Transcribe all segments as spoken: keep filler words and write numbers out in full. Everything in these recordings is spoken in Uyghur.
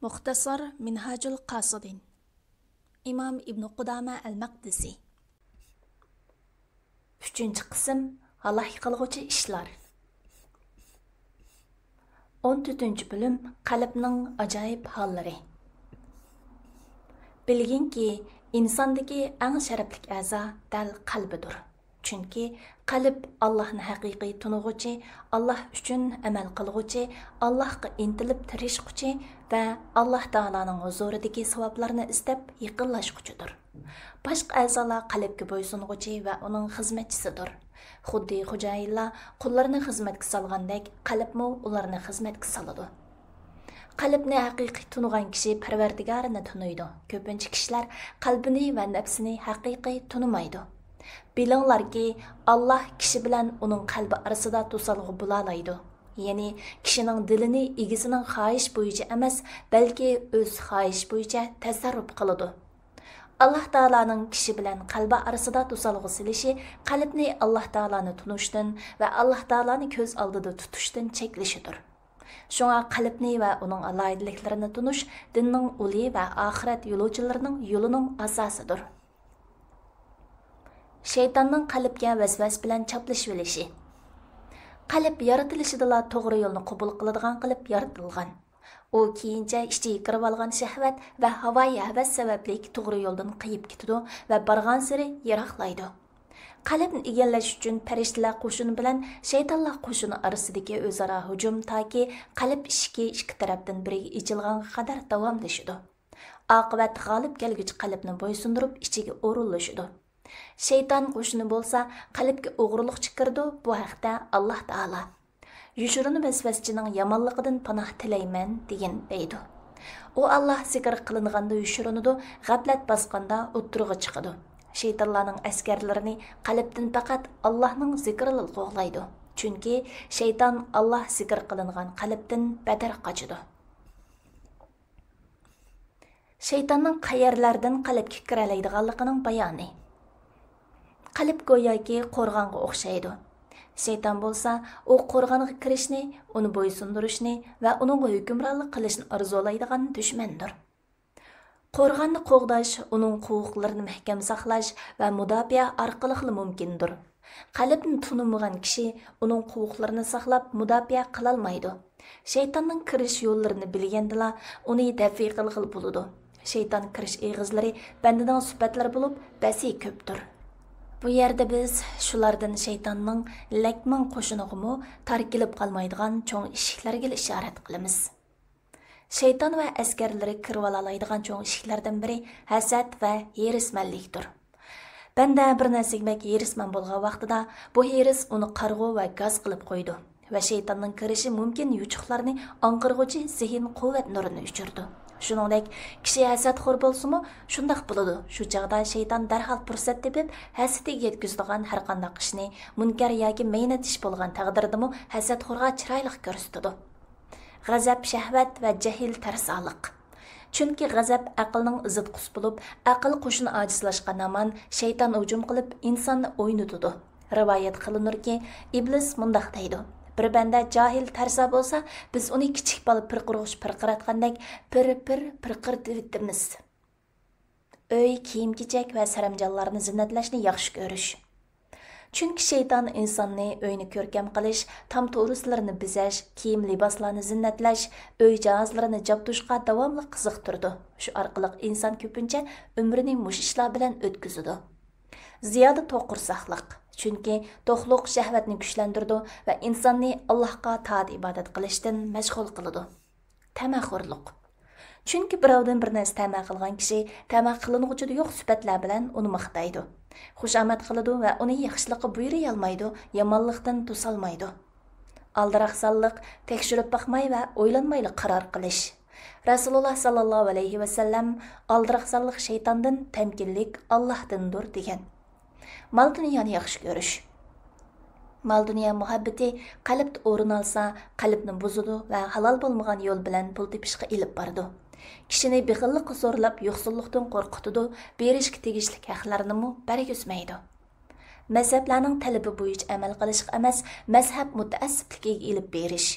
مۇختەسار مىنھاجۇل قاسىدىن. ئىمام ئىبنى قۇدامە ئەل مەقدىسى. ئۈچىنچى قىسىم، ھالاك قىلغۇچى ئىشلار. ئون تۆتىنچى بۆلۈم، قەلبنىڭ ئاجايىپ ھاللىرى. بىلگىنكى، ئىنساندىكى ئەڭ شەرەپلىك ئەزا دەل قەلبىدۇر. چۈنكى قەلب ئاللاھنى ھەقىقىي تونۇغۇچى، ئاللاھ ئۈچۈن ئەمەل قىلغۇچى، ئاللاھقا ئىنتىلىپ تىرىشقۇچى ۋە ئاللاھ تائالانىڭ ھۇزۇرىدىكى ساۋابلارنى ئىزدەپ يېقىنلاشقۇچىدۇر. باشقا ئەزالار قەلبكە بويسۇنغۇچى ۋە ئۇنىڭ خىزمەتچىسىدۇر. خۇددى خوجايىنلار قۇللىرىنى خىزمەتكە سالغاندەك، قەلبمۇ ئۇلارنى خىزمەتكە سالىدۇ. قەلبنى ھەقىقىي تونۇغان كىشى پەرۋەردىگارىنى تونۇيدۇ. كۆپىنچە كىشىلەر قەلبىنى ۋە نەپسىنى ھەقىقىي تونۇمايدۇ. بىلىڭلاركى، ئاللاھ كىشى بىلەن ئۇنىڭ قەلبى ئارىسىدا توسالغۇ بولالايدۇ. يەنى كىشىنىڭ دىلىنى ئىگىسىنىڭ خاھىشى بويىچە ئەمەس، بەلكى ئۆز خاھىشى بويىچە تەسەررۇپ قىلىدۇ. ئاللاھ تائالانىڭ كىشى بىلەن قەلبى ئارىسىدا توسالغۇ سېلىشى قەلبنى ئاللاھ تائالانى تونۇشتىن ۋە ئاللاھ تائالانى كۆز ئالدىدا تۇتۇشتىن چەكلىشىدۇر. شۇڭا قەلبنى ۋە ئۇنىڭ ئالاھىدىلىكلىرىنى تونۇش دىننىڭ ئۇلى ۋە ئاخىرەت يولۇچىلىرىنىڭ يولىنىڭ ئاساسىدۇر. شەيتاننىڭ قەلبكە ۋەسۋەسە بىلەن چاپلىشىۋېلىشى. قەلب يارىتىلىشىدىلا توغرا يولنى قوبۇل قىلىدىغان قىلىپ يارىتىلغان. ئۇ كېيىنچە ئىچىگە كىرىۋالغان شەھۋەت ۋە ھاۋايى ھەۋەس سەۋەبلىك توغرا يولدىن قېيىپ كېتىدۇ ۋە بارغانسېرى يىراقلايدۇ. قەلبنى ئىگىلەش ئۈچۈن پەرىشتىلەر قوشۇنى بىلەن شەيتانلار قوشۇنى ئارىسىدىكى ئۆزئارا ھۇجۇم تاكى قەلب ئىشىكى ئىككى تەرەپتىن بىرىگە ئېچىلغانغا قەدەر داۋاملىشىدۇ. ئاقىۋەت غالىب كەلگۈچە قەلبنى بويسۇندۇرۇپ ئىچىگە ئورۇنلىشىدۇ. شەيتان قوشۇنى بولسا قەلبكە ئوغرىلىقچە كىرىدۇ، بۇ ھەقتە ئاللاھ تائالا، يوشۇرۇن ۋەسۋەسىچىنىڭ يامانلىقىدىن پاناھ تىلەيمەن، دېگىن، دەيدۇ. ئۇ ئاللاھ زىكىر قىلىنغاندا يوشۇرۇنىدۇ، غەپلەت باسقاندا ئوتتۇرىغا چىقىدۇ. شەيتانلارنىڭ ئەسكەرلىرىنى قەلبتىن پەقەت ئاللاھنىڭ زىكرىلا قوغلايدۇ. چۈنكى شەيتان ئاللاھ زىكىر قىلىنغان قەلبتىن بەدەر قاچىدۇ. شەيتاننىڭ قەيەرلەردىن قەلبكە كىرەلەيدىغانلىقىنىڭ بايانى. قەلب گوياكى قورغانغا ئوخشايدۇ. شەيتان بولسا ئۇ قورغانغا كىرىشنى، ئۇنى بويسۇندۇرۇشنى ۋە ئۇنىڭغا ھۆكۈمرانلىق قىلىشنى ئارزۇلايدىغان دۈشمەندۇر. قورغاننى قوغداش ئۇنىڭ قوۋۇقلىرىنى مەھكەم ساقلاش ۋە مۇداپىئە ئارقىلىقلا مۇمكىندۇر. قەلبنى تونۇمىغان كىشى ئۇنىڭ قوۋۇقلىرىنى ساقلاپ مۇداپىئە قىلالمايدۇ. شەيتاننىڭ كىرىش يوللىرىنى بىلگەندىلا ئۇنى دەفئى قىلغىلى بولىدۇ. شەيتان كىرىش ئېغىزلىرى بەندىنىڭ سۈپەتلىرى بولۇپ، بەسى كۆپتۇر. بۇ يەردە بىز شۇلاردىن شەيتاننىڭ لەكمىڭ قوشۇنىغىمۇ تار كېلىپ قالمايدىغان چوڭ ئىشىكلەرگىلا ئىشارەت قىلىمىز. شەيتان ۋە ئەسكەرلىرى كىرىۋالالايدىغان چوڭ ئىشىكلەردىن بىرى ھەسەت ۋە ھېرىسمەنلىكتۇر. بەندە بىر نەرسىگە بەك ھېرىسمەن بولغان ۋاقتىدا، بۇ ھېرىس ئۇنى قارىغۇ ۋە گاز قىلىپ قويىدۇ ۋە شەيتاننىڭ كىرىشى مۇمكىن يوچۇقلارنى ئاڭقىرغۇچى زېھىن قۇۋۋەت نۇرىنى ئۆچۈرىدۇ. شۇنىڭدەك، كىشى ھەسەتخور بولسىمۇ شۇنداق بولىدۇ. شۇ چاغدا شەيتان دەرھال پۇرسەت تېپىپ، ھەسىتىگە يەتكۈزىدىغان ھەرقانداق ئىشنى، مۇنكەر ياكى مەينەت ئىش بولغان تەقدىردىمۇ، ھەسەتخورغا چىرايلىق كۆرسىتىدۇ. غەزەپ، شەھۋەت ۋە جەھىل تەرسالىق. چۈنكى غەزەپ ئەقىلنىڭ ئىزىتقۇسى بولۇپ، ئەقىل قوشۇنى ئاجىزلاشقان ھامان شەيتان ھۇجۇم قىلىپ، ئىنساننى ئوينىتىدۇ. رىۋايەت قىلىنۇركى، ئىبلىس مۇنداق دەيدۇ: «بىر بەندە جاھىل، تەرسا بولسا، بىز ئۇنى كىچىك بالا پىرقىرىغۇچ پىرقىراتقاندەك پىر-پىر پىرقىرىتىۋېتىمىز.» ئۆي، كىيىم-كېچەك ۋە سەرەمجانلارنى زىننەتلەشنى ياخشى كۆرۈش. چۈنكى شەيتان ئىنساننى ئۆينى كۆركەم قىلىش، تام تورۇسلىرىنى بېزەش، كىيىم-لىباسلارنى زىننەتلەش، ئۆي جاھازلىرىنى جابدۇشقا داۋاملىق قىزىقتۇرىدۇ. شۇ ئارقىلىق ئىنسان كۆپىنچە ئۆمرىنى مۇشۇ ئىشلار بىلەن ئۆتكۈزىدۇ. زىيادە توق قورساقلىق. چۈنكى توقلۇق شەھۋەتنى كۈچلەندۈرىدۇ ۋە ئىنساننى ئاللاھقا تائەت-ئىبادەت قىلىشتىن مەشغۇل قىلىدۇ. تەمەخورلۇق. چۈنكى بىراۋدىن بىر نەرسە تەمە قىلغان كىشى تەمە قىلىنغۇچىدا يوق سۈپەتلەر بىلەن ئۇنى ماختايدۇ، خۇشامەت قىلىدۇ ۋە ئۇنى ياخشىلىققا بۇيرۇيالمايدۇ، يامانلىقتىن توسالمايدۇ. ئالدىراقسانلىق، تەكشۈرۈپ باقماي ۋە ئويلانمايلا قارار قىلىش. رەسۇلۇللا ساللاللاھۇ ئەلەيھى ۋەسەللەم، «ئالدىراقسانلىق شەيتاندىن، تەمكىنلىك ئاللاھتىندۇر» دېگەن. مال-دۇنيانى ياخشى كۆرۈش. مال-دۇنيا مۇھەببىتى قەلبتە ئورۇن ئالسا، قەلبنى بۇزىدۇ ۋە ھالال بولمىغان يول بىلەن پۇل تېپىشقا ئېلىپ بارىدۇ. كىشىنى بېخىللىققا زورلاپ، يوقسۇللۇقتىن قورقۇتىدۇ، بېرىشكە تېگىشلىك ھەقلەرنىمۇ بەرگۈزمەيدۇ. مەزھەپلەرنىڭ تەلىپى بويىچە ئەمەل قىلىشقا ئەمەس، مەزھەپ مۇتەئەسسىپلىكىگە ئېلىپ بېرىش.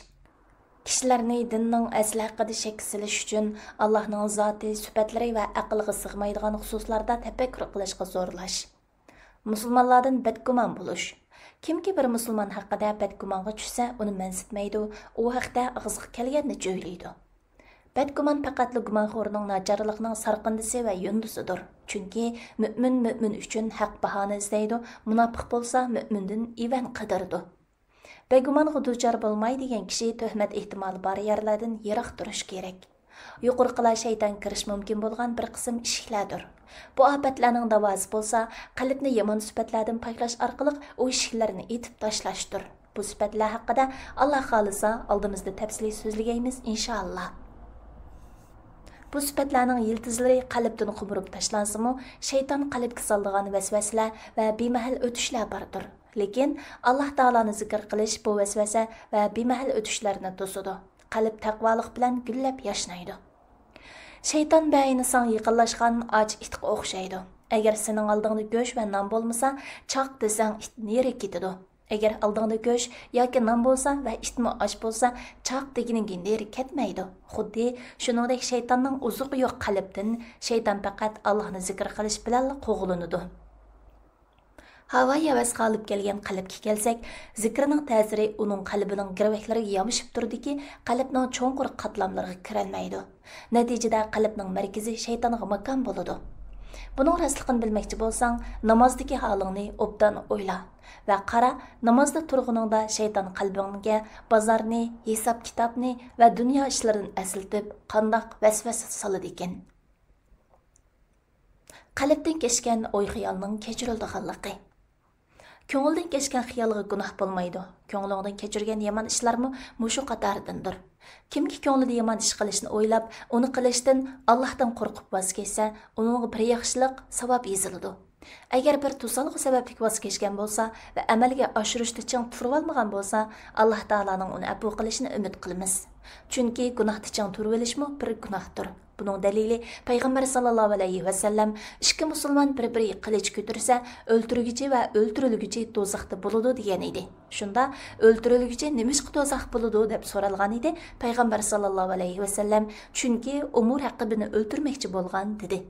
كىشىلەرنى دىننىڭ ئەسلى ھەققىدە شەككە سېلىش ئۈچۈن، ئاللاھنىڭ زاتى، سۈپەتلىرى ۋە ئەقىلگە سىغمايدىغان خۇسۇسلاردا تەپەككۇر قىلىشقا زورلاش. مۇسۇلمانلاردىن بەدگۇمان بولۇش. كىمكى بىر مۇسۇلمان ھەققىدە بەدگۇمانغا چۈشسە، ئۇنى مەنسىتمەيدۇ، ئۇ ھەقتە ئاغزىغا كەلگەننى جۆيلەيدۇ. بەدگۇمان پەقەتلا گۇمانخورنىڭ ناچارلىقىنىڭ سارقىندىسى ۋە يۇندىسىدۇر. چۈنكى مۆمىن مۆمىن ئۈچۈن ھەق باھانى ئىزدەيدۇ، مۇناپىق بولسا مۆمىندىن ئىۋەن قىدىرىدۇ. بەگۇمانغا دۇچار بولماي دېگەن كىشى تۆھمەت ئېھتىمالى بار يەرلەردىن يىراق تۇرۇش كېرەك. يۇقىرىقىلار شەيتان كىرىش مۇمكىن بولغان بىر قىسىم ئىشىكلەردۇر. بۇ ئاپەتلەرنىڭ داۋاسى بولسا، قەلبنى يامان سۈپەتلەردىن پاكلاش ئارقىلىق ئۇ ئىشىكلەرنى ئېتىپ تاشلاشتۇر. بۇ سۈپەتلەر ھەققىدە، ئاللا خالىسا، ئالدىمىزدا تەپسىلىي سۆزلىگەيمىز، ئىنشائاللا. بۇ سۈپەتلەرنىڭ يىلتىزلىرى قەلبتىن قومۇرۇپ تاشلانسىمۇ، شەيتان قەلبكە سالىدىغان ۋەسۋەسىلەر ۋە بىمەھەل ئۆتۈشلەر باردۇر. لېكىن ئاللا تائالانى زىكىر قىلىش بۇ ۋەسۋەسە ۋە بىمەھەل ئۆتۈشلەرنى توسىدۇ. قەلب تەقۋالىق بىلەن گۈللەپ ياشنايدۇ. شەيتان بەئەينى ساڭا يېقىنلاشقان ئاچ ئىتقا ئوخشايدۇ. ئەگەر سېنىڭ ئالدىڭدا گۆش ۋە نان بولمىسا، چاق دېسەڭ ئىت نېرى كېتىدۇ. ئەگەر ئالدىڭدا گۆش ياكى نان بولسا ۋە ئىتمۇ ئاچ بولسا، چاق دېگىنىڭگە نېرى كەتمەيدۇ. خۇددى شۇنىڭدەك شەيتاننىڭ ئوزۇقى يوق قەلبتىن شەيتان پەقەت ئاللاھنى زىكىر قىلىش بىلەنلا قوغلىنىدۇ. ھاۋايى ھەۋەسكە غالىب كەلگەن قەلبكە كەلسەك، زىكىرنىڭ تەسىرى ئۇنىڭ قەلبىنىڭ گىرۋەكلىرىگە يامىشىپ تۇرىدۇكى، قەلبنىڭ چوڭقۇر قاتلاملىرىغا كىرەلمەيدۇ. نەتىجىدە قەلبنىڭ مەركىزى شەيتانغا ماكان بولىدۇ. بۇنىڭ راستلىقىنى بىلمەكچى بولساڭ، نامازدىكى ھالىڭنى ئوبدان ئويلا ۋە قارا، نامازدا تۇرغىنىڭدا شەيتان قەلبىڭگە بازارنى، ھېساب-كىتابنى ۋە دۇنيا ئىشلىرىنى ئەسلىتىپ، قانداق ۋەسۋەسە سالىدىكىن. قەلبتىن كەچكەن ئوي-خىيالنىڭ كەچۈرۈلىدىغانلىقى. كۆڭۈلدىن كەچكەن خىيالغا گۇناھ بولمايدۇ. كۆڭلۈڭدىن كەچۈرگەن يامان ئىشلارمۇ مۇشۇ قاتاردىندۇر. كىمكى كۆڭلىدە يامان ئىش قىلىشنى ئويلاپ، ئۇنى قىلىشتىن ئاللاھتىن قورقۇپ ۋاز كەچسە، ئۇنىڭغا بىر ياخشىلىق، ساۋاب يېزىلىدۇ. ئەگەر بىر توسالغۇ سەۋەبلىك ۋاز كەچكەن بولسا ۋە ئەمەلگە ئاشۇرۇشتا چىڭ تۇرۇۋالمىغان بولسا، ئاللاھ تائالانىڭ ئۇنى ئەپۇ قىلىشىنى ئۈمىد قىلىمىز. چۈنكى گۇناھتا چىڭ تۇرۇۋېلىشمۇ بىر گۇناھتۇر. بۇنىڭ دەلىلى پەيغەمبەر ساللاللاھۇ ئەلەيھى ۋەسەللەم، ئىككى مۇسۇلمان بىر-بىرىگە قىلىچ كۆتۈرسە، ئۆلتۈرگۈچى ۋە ئۆلتۈرۈلگۈچى دوزاختا بولىدۇ، دېگەن ئىدى. شۇندا ئۆلتۈرۈلگۈچى نېمىشقا دوزاخ بولىدۇ دەپ سورالغان ئىدى. پەيغەمبەر ساللاللاھۇ ئەلەيھى ۋەسەللەم، چۈنكى ئۇمۇ رەقىبىنى ئۆلتۈرمەكچى بولغان، دېدى.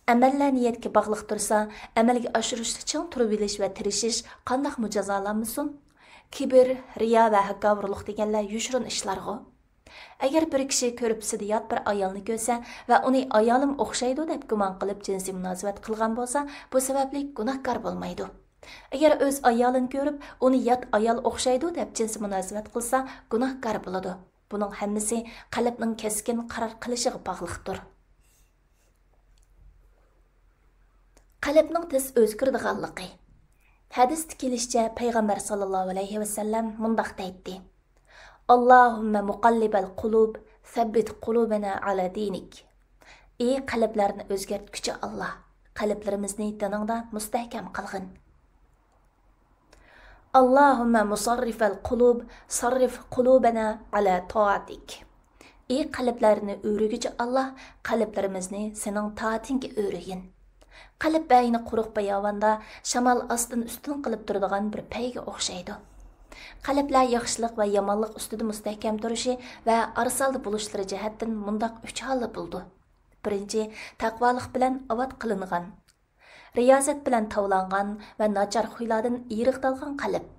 ئەمەللەر نىيەتكە باغلىق تۇرسا، ئەمەلگە ئاشۇرۇشتا چىڭ تۇرۇۋېلىش ۋە تىرىشىش قانداقمۇ جازالانمىسۇن؟ كىبىر، رىيا ۋە ھاكاۋۇرلۇق دېگەنلەر يوشۇرۇن ئىشلارغۇ. ئەگەر بىر كىشى كۆرپىسىدە يات بىر ئايالنى كۆرسە ۋە ئۇنى ئايالىم ئوخشايدۇ دەپ گۇمان قىلىپ جىنسىي مۇناسىۋەت قىلغان بولسا، بۇ سەۋەبلىك گۇناھكار بولمايدۇ. ئەگەر ئۆز ئايالىنى كۆرۈپ، ئۇنى يات ئايال ئوخشايدۇ دەپ جىنسىي مۇناسىۋەت قىلسا، گۇناھكار بولىدۇ. بۇنىڭ ھەممىسى قەلبنىڭ كەسكىن قارار قىلىشىغا باغلىقتۇر. قەلبنىڭ تېز ئۆزگىرىدىغانلىقى. ھەدىستە كېلىشىچە، پەيغەمبەر ساللاللاھۇ ئەلەيھى ۋەسەللەم مۇنداق دەيتتى: «اللهم مقلب القلوب، ثبت قلوبنا على دينك». ئى قەلبلەرنى ئۆزگەرتكۈچى ئاللاھ، قەلبلىرىمىزنى دىنىڭدا مۇستەھكەم قىلغىن. «اللهم مصرف القلوب، صرف قلوبنا على طاعتك». ئى قەلبلەرنى ئۆرۈگۈچى ئاللاھ، قەلبلىرىمىزنى سېنىڭ تائىتىڭگە ئۆرۈگىن. قەلب بەئەينى قۇرۇق باياۋاندا شامال ئاستىن ئۈستۈن قىلىپ تۇرىدىغان بىر پەيگە ئوخشايدۇ. قەلبلەر ياخشىلىق ۋە يامانلىق ئۈستىدە مۇستەھكەم تۇرۇشى ۋە ئارىسالدا بولۇشلىرى جەھەتتىن مۇنداق ئۈچ ھالدا بولىدۇ. بىرىنچى، تەقۋالىق بىلەن ئاۋات قىلىنغان، رىيازەت بىلەن تاۋلانغان ۋە ناچار خۇيلاردىن ئېرىغدالغان قەلب.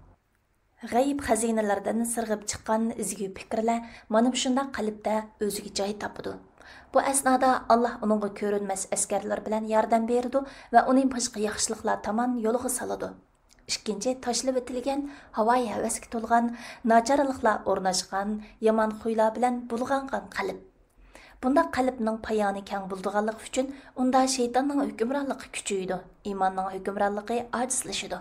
غەيىب خەزىنىلەردىن سىرغىپ چىققان ئىزگۈ پىكىرلەر مانا مۇشۇنداق قەلبتە ئۆزىگە جاي تاپىدۇ. بۇ ئەسنادا ئاللاھ ئۇنىڭغا كۆرۈنمەس ئەسكەرلىرى بىلەن ياردەم بېرىدۇ ۋە ئۇنى باشقا ياخشىلىقلار تامان يولغا سالىدۇ. ئىككىنچى، تاشلىۋېتىلگەن، ھاۋايى ھەۋەسكە تولغان، ناچارلىقلار ئورناشقان، يامان خۇيلار بىلەن بۇلغانغان قەلب. بۇنداق قەلبنىڭ پايانى كەڭ بولىدىغانلىقى ئۈچۈن، ئۇندا شەيتاننىڭ ھۆكۈمرانلىقى كۈچىيىدۇ، ئىماننىڭ ھۆكۈمرانلىقى ئاجىزلىشىدۇ.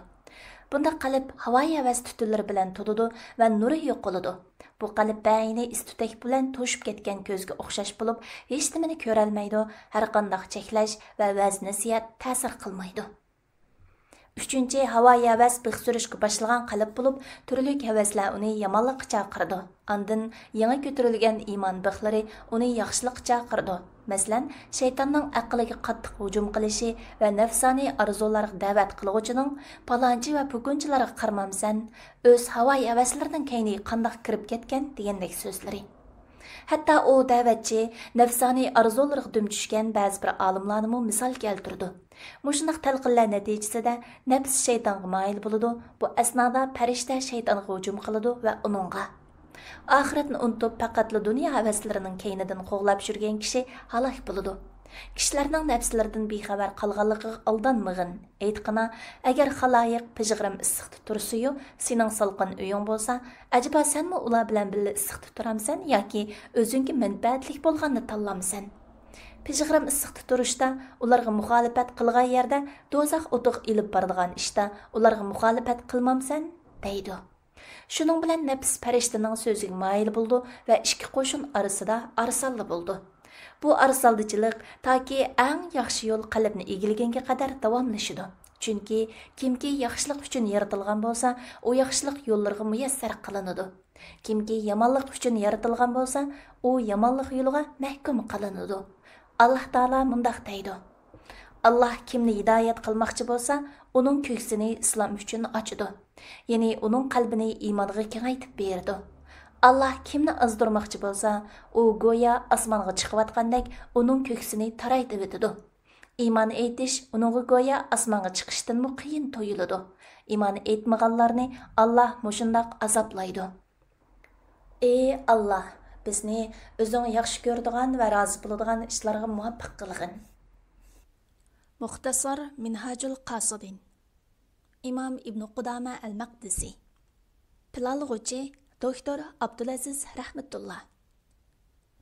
بۇنداق قەلب ھاۋايى ھەۋەس تۈتۈنلىرى بىلەن تولىدۇ ۋە نۇرى يوقىلىدۇ. بۇ قەلب بەئەينى ئىس-تۈتەك بىلەن توشۇپ كەتكەن كۆزگە ئوخشاش بولۇپ، ھېچنېمىنى كۆرەلمەيدۇ، ھەرقانداق چەكلەش ۋە ۋەز-نەسىھەت تەسىر قىلمايدۇ. ئۈچىنچى، ھاۋايى ھەۋەس بىخ سۈرۈشكە باشلىغان قەلب بولۇپ، تۈرلۈك ھەۋەسلەر ئۇنى يامانلىققا چاقىرىدۇ. ئاندىن يېڭى كۆتۈرۈلگەن ئىمان بىخلىرى ئۇنى ياخشىلىققا چاقىرىدۇ. مەسىلەن، شەيتاننىڭ ئەقلىگە قاتتىق ھۇجۇم قىلىشى ۋە نەپسانىي ئارزۇلارغا دەۋەت قىلغۇچىنىڭ پالانچى ۋە پۇكۇنچىلارغا قارىمامسەن؟ ئۆز ھاۋايى ھەۋەسلىرىنىڭ كەينىگە قانداق كىرىپ كەتكەن؟ دېگەندەك سۆزلىرى. ھەتتا ئۇ دەۋەتچى نەپسانىي ئارزۇلىرىغا دۈم چۈشكەن بەزى بىر ئالىملارنىمۇ مىسال كەلتۈرىدۇ. مۇشۇنداق تەلقىنلەر نەتىجىسىدە نەپس شەيتانغا مايىل بولىدۇ، بۇ ئەسنادا پەرىشتە شەيتانغا ھۇجۇم قىلىدۇ ۋە ئۇنىڭغا، ئاخىرەتنى ئۇنتۇپ، پەقەتلا دۇنيا ھەۋەسلىرىنىڭ كەينىدىن قوغلاپ يۈرگەن كىشى ھالاك بولىدۇ. كىشىلەرنىڭ نەپسلىرىدىن بىخەۋەر قالغانلىقىغا ئالدانمىغىن. ئېيتقىنا، ئەگەر خالايىق پىژغىرىم ئىسسىقتا تۇرسىيۇ، سېنىڭ سالقىن ئۆيۈڭ بولسا، ئەجەبا سەنمۇ ئۇلار بىلەن بىللە ئىسسىقتا تۇرامسەن ياكى ئۆزۈڭگە مەنپەئەتلىك بولغاننى تاللامسەن؟ پىژغىرىم ئىسسىقتا تۇرۇشتا ئۇلارغا مۇخالىپەت قىلغان يەردە دوزاخ ئوتىغا ئېلىپ بارىدىغان ئىشتا ئۇلارغا مۇخالىپەت قىلمامسەن؟ دەيدۇ. شۇنىڭ بىلەن نەپس پەرىشتىنىڭ سۆزىگە مايىل بولىدۇ ۋە ئىككى قوشۇن ئارىسىدا ئارىساللا بولىدۇ. بۇ ئارىسالدىچىلىق تاكى ئەڭ ياخشى يول قەلبنى ئىگىلىگەنگە قەدەر داۋاملىشىدۇ. چۈنكى كىمكى ياخشىلىق ئۈچۈن يارىتىلغان بولسا، ئۇ ياخشىلىق يوللىرىغا مۇيەسسەر قىلىنىدۇ. كىمكى يامانلىق ئۈچۈن يارىتىلغان بولسا، ئۇ يامانلىق يولىغا مەھكۇم قىلىنىدۇ. ئاللاھ تائالا مۇنداق دەيدۇ: ئاللاھ كىمنى ھىدايەت قىلماقچى بولسا، ئۇنىڭ كۆكسىنى ئىسلام ئۈچۈن ئاچىدۇ. يەنى ئۇنىڭ قەلبىنى ئىمانغا كېڭەيتىپ بېرىدۇ. ئاللاھ كىمنى ئازدۇرماقچى بولسا، ئۇ گويا ئاسمانغا چىقىۋاتقاندەك ئۇنىڭ كۆكسىنى تارايتىۋېتىدۇ. ئىمان ئېيتىش ئۇنىڭغا گويا ئاسمانغا چىقىشتىنمۇ قىيىن تۇيۇلىدۇ. ئىمان ئېيتمىغانلارنى ئاللاھ مۇشۇنداق ئازابلايدۇ. ئى ئاللاھ، بىزنى ئۆزۈڭ ياخشى كۆرىدىغان ۋە رازى بولىدىغان ئىشلارغا مۇۋەپپەق قىلغىن. مۇختەسار مىنھاجۇل قاسىدىن. ئىمام ئىبنى قۇدامە ئەل مەقدىسى. پىلانلىغۇچى دوكتور ئابدۇلئەزىز رەھمەتۇللا.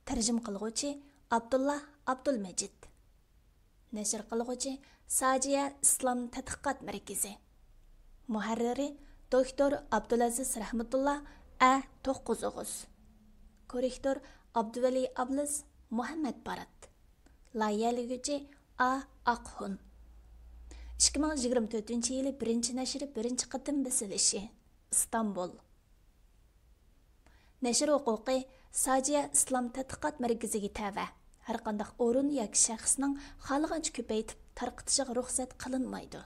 تەرجىمە قىلغۇچى ئابدۇللا ئابدۇلمەجىد. نەشر قىلغۇچى ساجىيە ئىسلام تەتقىقات مەركىزى. مۇھەررىرى دوكتور ئابدۇلئەزىز رەھمەتۇللا، ئە توققۇز ئوغۇز. كوررېكتور ئابدۇۋەلى ئابلىز، مۇھەممەد بارات. لايىھەلىگۈچى ئا ئاقخۇن. ئىككى مىڭ يىگىرمە تۆتىنچى يىلى بىرىنچى نەشرى بىرىنچى قېتىم بېسىلىشى. ئىستانبۇل. نەشر ھوقۇقى ساجىيە ئىسلام تەتقىقات مەركىزىگە تەۋە. ھەرقانداق ئورۇن ياكى شەخسنىڭ خالىغانچە كۆپەيتىپ تارقىتىشىغا رۇخسەت قىلىنمايدۇ.